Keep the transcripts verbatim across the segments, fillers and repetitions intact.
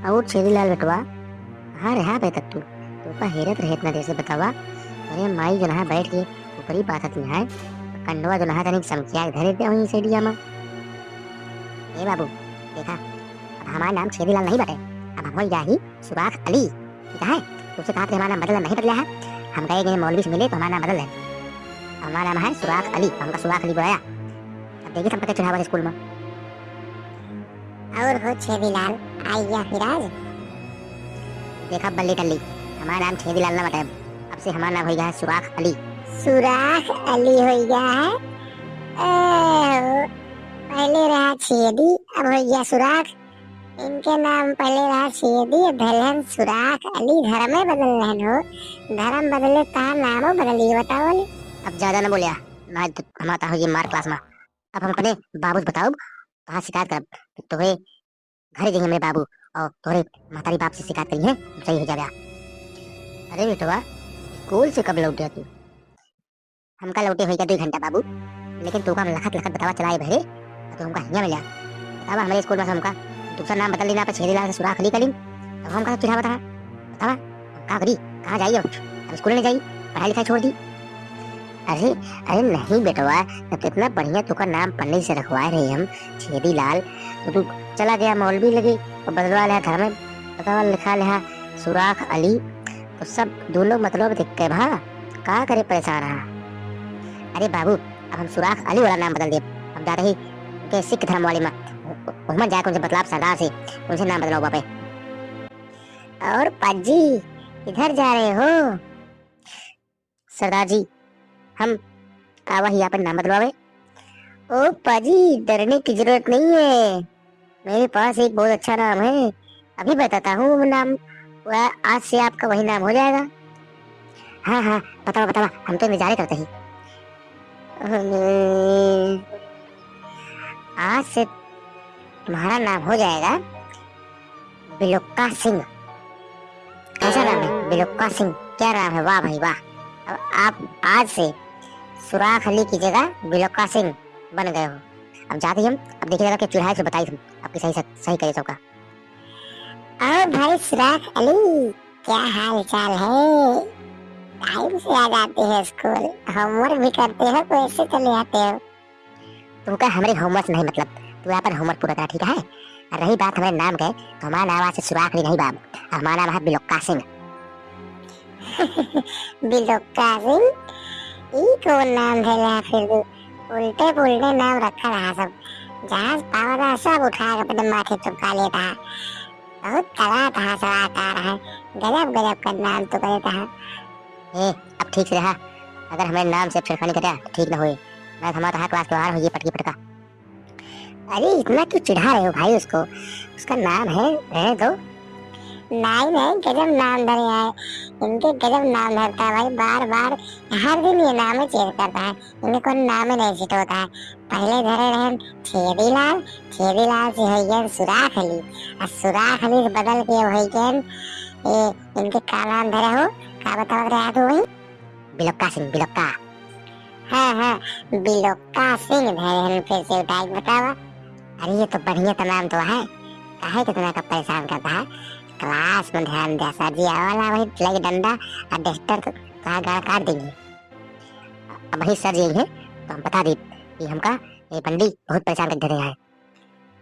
और छेदी लाल बेटवा, कहाँ रहा बे तक तू? तोका हेरत रहे इतना देर से, बतावा। अरे माई जो नहा बैठ के ऊपरी पाथत ही है, कंडवा जो नहा तनिक समकिया के धरे दे वहीं सैडिया में। ए बाबू, देखा, अब हमार नाम छेदी लाल नहीं बटे, अब हम हो गया ही सुराख अली। ठीक है, तुमसे कहा कि हमारा नाम बदला नहीं बदला है, हम गए गए मौलवी से मिले तो हमारा नाम बदल दे। हमारा नाम है सुराख अली, हमका सुराख अली बुलाया। अब देखिए सबका चढ़ावा स्कूल में। और हो छेदी लाल, आई गया फिर आज। देखा बल्ली टल्ली, हमारा नाम छेदी लाल ना बटे, अब से हमारा नाम हो गया है सुराख अली। सुराख अली हो गया है। ए, पहले रहा छेदी, अब हो गया सुराख। इनके नाम पहले रहा छेदी, अब भेलन सुराख अली, धर्मे बदल रहन हो। धर्म बदले ता नामो बदली, बताओ ले। अब ज्यादा ना बोलिया, ना तो हमारा हो ये मार क्लास में। अब हम अपने बाबू से बताओ, कहाँ शिकायत करब? तोहे घर जाइए मेरे बाबू, और तोरे महतारी बाप से शिकायत करी है, सही हो जावे। अरे बेटवा, स्कूल से कब लौटे तू? हमका लौटे होइगा दो घंटा बाबू, लेकिन तू का हम लखत लखत बतावा चलाए भरे, और तू हमका हियाँ मिला। बतावा हमारे स्कूल में से हमका दूसरा नाम बदल लेना, पर छेदी लाल से सुराख अली कलीन, अब हम कहाँ चिढ़ा बता? बतावा, हम का करी? कहाँ जाई अब? अब स्कूल नहीं जाई, पढ़ाई लिखाई छोड़ दी। अरे, अरे नहीं बेटवा, तब तो इतना बढ़िया तुका नाम पन्नी से रखवाए रहे हम, छेदी लाल, तो तू चला गया मौलवी लगे और बदलवा लिया घर में, बतावा लिखा लिया सुराख अली, तो सब दोनों मतलब देख के भा, का करे परेशान रहा। अरे बाबू, अब हम सुराख अली वाला नाम बदल दे, हम जाते ही उनके सिख धर्म वाले में, उहमन जाके उनसे बतलाब सरदार से, उनसे नाम बदलवा पे। और पज्जी, किधर जा रहे हो? सरदार जी, हम आवा ही आपन नाम बदलवावे। ओ पाजी, डरने की जरूरत नहीं है, मेरे पास एक बहुत अच्छा नाम है, अभी बताता हूँ वो नाम, वह आज से आपका वही नाम हो जाएगा। हाँ, हाँ, बतावा, बतावा, हम तो इंतजारे करते ही। अरे, आज से तुम्हारा नाम हो जाएगा बिलोक्का सिंह। कैसा नाम है? बिलोक्का सिंह। क्या नाम है? वाह भाई वाह। अब आप आज से सुराख अली की जगह बिलोक्का सिंग बन गए हो। अब जाते ही हम, अब देखिए लगा कि चुराहे से बताई हम, आपकी सही, सही करे सबका। और भाई सुराख अली, क्या हाल चाल है? टाइम से आ जाते हैं स्कूल, होमवर्क भी करते हो, कैसे चले आते हो? तुमका हमरे होमवर्क से नहीं मतलब, तू आपन होमवर्क पूरा करा, ठीक है? और रही बात हमारे नाम के, तो हमारा नाम आज से सुराख अली नहीं बाब, हमारा नाम है बिलोक्का सिंह। बिलोक्का सिंह, ई कौन नाम धैले है फिर तू? उल्टे पुल्टे नाम रखा रहा सब, जहाँ से पावा था सब उठा के अपने माथे चुपका लेता है। बहुत तगड़ा था सलाहकार है, गजब गजब का नाम तो करे था। ए, अब ठीक से रहा, अगर हमारे नाम से छेड़खानी करे तो ठीक न होए, ना तो हमारा तहार क्लास के बाहर होइए पटकी पटका। अरे इतना क्यों चिढ़ा रहे हो भाई उसको, उसका नाम है, रहने दो। नहीं नहीं, गजब नाम धरे हैं, इनके गजब नाम धरता है भाई, बार बार हर दिन ये नाम ही चेंज करता है, इनके कोई नाम ही नहीं सेट होता है। पहले धरे रहन छेदी लाल, छेदी लाल से हो गए सुराख अली, और सुराख अली से बदल के हो गए ए, इनके का नाम धरे हो, का बतावत रहे तू वही? बिलोक्का सिंह, बिलोक्का। हाँ, हाँ, बिलोक्का सिंह धरे हन फिर से उठा के बतावा। अरे ये तो बढ़िया तो नाम तो है, काहे कितना का परेशान करता है? क्लास में ध्यान दे सर जी, आवाला वही लग डंडा और डस्टर तो कहा गाड़ काट देंगे। अब वही सर जी हैं तो हम बता दी कि हमका ये बंडी बहुत परेशान कर दे रहे हैं।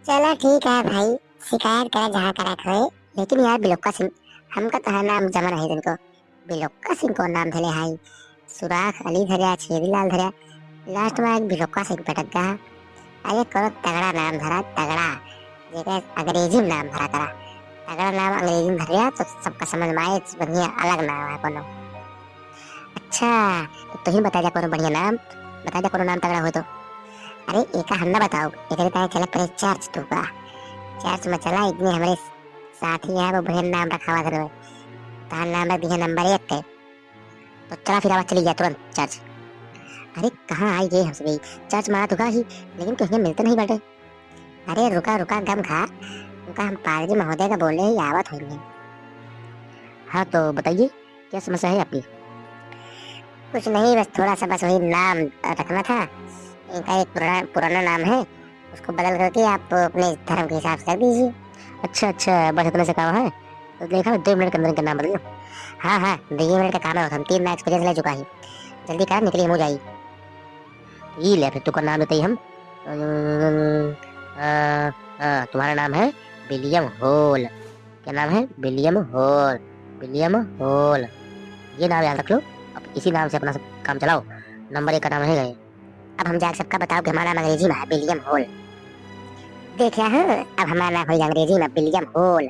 चला ठीक है भाई, शिकायत करा जहाँ करा के होए, लेकिन यार बिलोक्का सिंह, हमका तो है नाम जमा नहीं तुमको। बिलोक्का सिंह कौन नाम धरे हाई? सुराख अली धरे, छेदी लाल धरे, लास्ट में एक बिलोक्का सिंह पटक गया। अरे कौनो तगड़ा नाम धरा, तगड़ा, जेकर अंग्रेजी में नाम धरा करा। तगड़ा नाम अंग्रेजी में धरे तो सबका समझ में आए, बढ़िया अलग नाम है कोनो। अच्छा, तो तुही बता जा कोनो बढ़िया नाम, बता जा कोनो नाम तगड़ा हो तो। अरे एका हम ना बताओ, एकरे तारे चला पहले चर्च तू का। चर्च में चला, इतने हमारे साथी हैं, वो बढ़िया नाम रखावा धरो। तार नाम रख दिया नंबर एक के। तो चला फिर आवाज चली गया तुरंत चर्च। अरे कहाँ आई गए हम सभी, चर्च में आ तो गई, लेकिन कहीं मिलते नहीं बैठे। अरे रुका रुका, गम खा, उनका हम पादरी महोदय का बोले ही आवत होंगे। हाँ तो बताइए, क्या समस्या है आपकी? कुछ नहीं, बस थोड़ा सा बस वही नाम रखना था। इनका एक पुराना, पुराना नाम है, उसको बदल करके आप अपने धर्म के हिसाब से कर दीजिए। अच्छा, अच्छा, बस इतने से काम है? तो देखा, दो मिनट के अंदर इनका नाम बदल दो। हाँ, हाँ, दो मिनट का काम है, हम तीन ना experience ले चुका ही। जल्दी करा, निकली, हम हो जाई। ई ले, फिर तुका नाम देते ही हम। अम, अ, अ, तुम्हारा नाम है विलियम होल। क्या नाम है? William whole. विलियम होल, ये नाम याद रख लो। अब इसी नाम से अपना सब काम चलाओ। नंबर एक का नाम है गए। अब हम जाके सबका बताओ कि हमारा नाम अंग्रेजी में है विलियम होल। देखा हो, अब हमारा नाम होई अंग्रेजी में विलियम होल।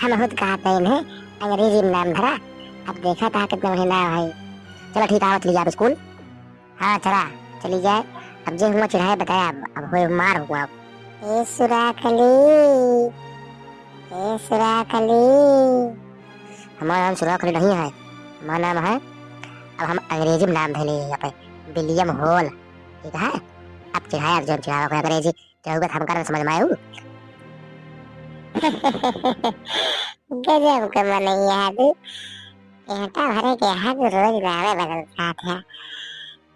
हम खुद कहत नहीं है, अंग्रेजी में नाम धरा। अब देखा था कितना बढ़िया नाम है। चलो ठीक है, आओ चली जाओ स्कूल। हाँ, चला, चली जाए। अब जे हुआ चिढ़ाए बताया, अब, अब होए मार हुआ। ए सुराखली, ए सुराखली। हमारा नाम सुराखली नहीं है, हमारा नाम है, अब हम अंग्रेजी में नाम धरे हैं यहाँ पे, विलियम होल, ठीक है? अब चिढ़ाए, अब जो चिढ़ावा कोई अंग्रेजी, क्या हुआ, हमका ना समझ में आयु? गजब का मनई है तू। एहटा भरे के हर रोज नामे बदलता था।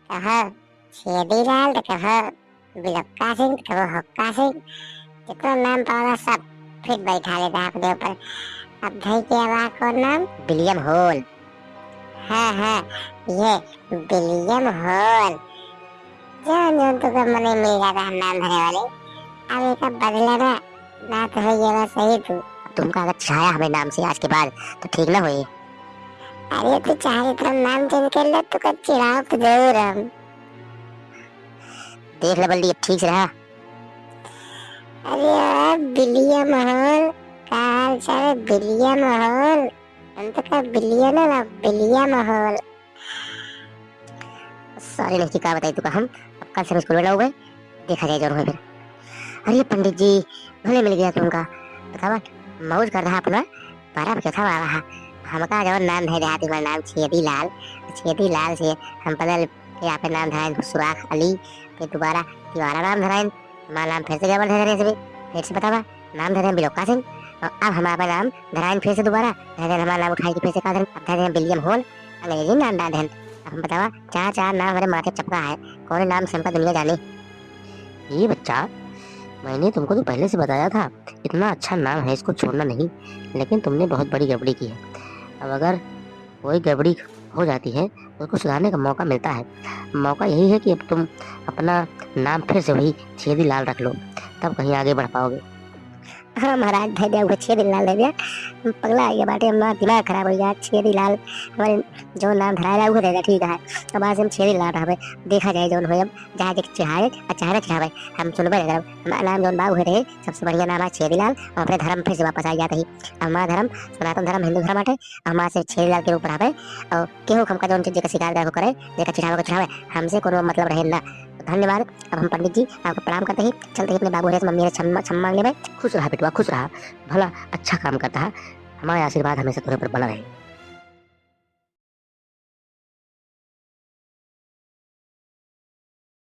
कहो छेदी लाल, तो कहो बिलक्का सिंह, तो कहो हुक्का सिंह। जितना नाम पावला सब फिट बैठा लेता अपने ऊपर। अब धई के अब आ कौन नाम? William Hall. हाँ, हाँ, ये विलियम होल। जौन, जौन तुका मने मिल जाता है नाम धरे वाले। अब एका बदले ना, ना तो हो गया ना सही तू। तुमका अगर चिढ़ाया हमें नाम से आज के बाद, तो ठीक ना होई। अरे तू चाहे तो नाम change कर ले, तुका चिढ़ाओ तो जरूर हम। देख ले बल्ली, अब ठीक से रहा। अरे यार, विलियम होल, का हाल चाल है विलियम होल? हम तो कहा विलियम है ना, विलियम होल। Sorry नहीं कि का बताई तुका हम, अब कल से हम स्कूल में ना हुए, देखा जाए जौन होए फिर। अरे पंडित जी, भले मिल गया तुमका, बतावा, मौज कर रहा अपना, बड़ा कैसा वाला है। हमका जौन नाम है देहाती में नाम छेदी लाल, छेदी लाल से हम बदल के यहाँ पे नाम धराइन सुराख अली, फिर दोबारा तिवारा नाम धराइन, हमारा नाम फिर से गड़बड़ धरे से भी, फिर से बतावा, नाम धराइन बिलोका सिंह, और अब हमारा पे नाम धराइन फिर से दोबारा, धराइन हमारा नाम उठाई के फिर से का धराइन, अब धराइन विलियम होल, अंग्रेजी नाम डाल देन। अब हम बतावा, चार, चार नाम हमारे माथे चपका है, कौन नाम से हमका दुनिया जाने? ये बच्चा, मैंने तुमको तो पहले से बताया था, इतना अच्छा नाम है, इसको छोड़ना नहीं, लेकिन तुमने बहुत बड़ी गड़बड़ी की है। अब अगर कोई गड़बड़ी हो जाती है, तो उसको सुधारने का मौका मिलता है। मौका यही है कि अब तुम अपना नाम फिर से वही छेदी लाल रख लो, तब कहीं आगे बढ़ पाओगे। हाँ महाराज, धै दिया, उहे छेदी लाल धै दिया। पगला आ गया बाटे, हमारा दिमाग खराब हो गया। छेदी लाल, हमारे जो नाम धराया, उहे धै दिया, ठीक है। अब आज हम छेदी लाल रहबे, देखा जाए जौन होए, अब चाहे जे चिढ़ावे, आ चाहे ना चिढ़ावे, हम सुनबे नहीं करब। हमारा नाम जौन बा, उहे रहे, सबसे बढ़िया नाम है छेदी लाल, और अपने धर्म फिर से वापस आ जाते ही। अब हमारा धर्म सनातन धर्म, हिंदू धर्म बाटे, हमारा से छेदी लाल के रूप रहबे, और केहू हमका जौन चीज का शिकार करे, करे, जेका चिढ़ावे को चिढ़ावे, हमसे कोनो मतलब रहे ना। धन्यवाद। अब हम पंडित जी आपको प्रणाम करते ही, चलते ही अपने बाबू हरे से मम्मी हरे क्षमा, क्षमा मांग लेबे। खुश रहा बेटवा, खुश रहा, भला अच्छा काम करता है, हमारा आशीर्वाद हमेशा तोरे पर बना रहे।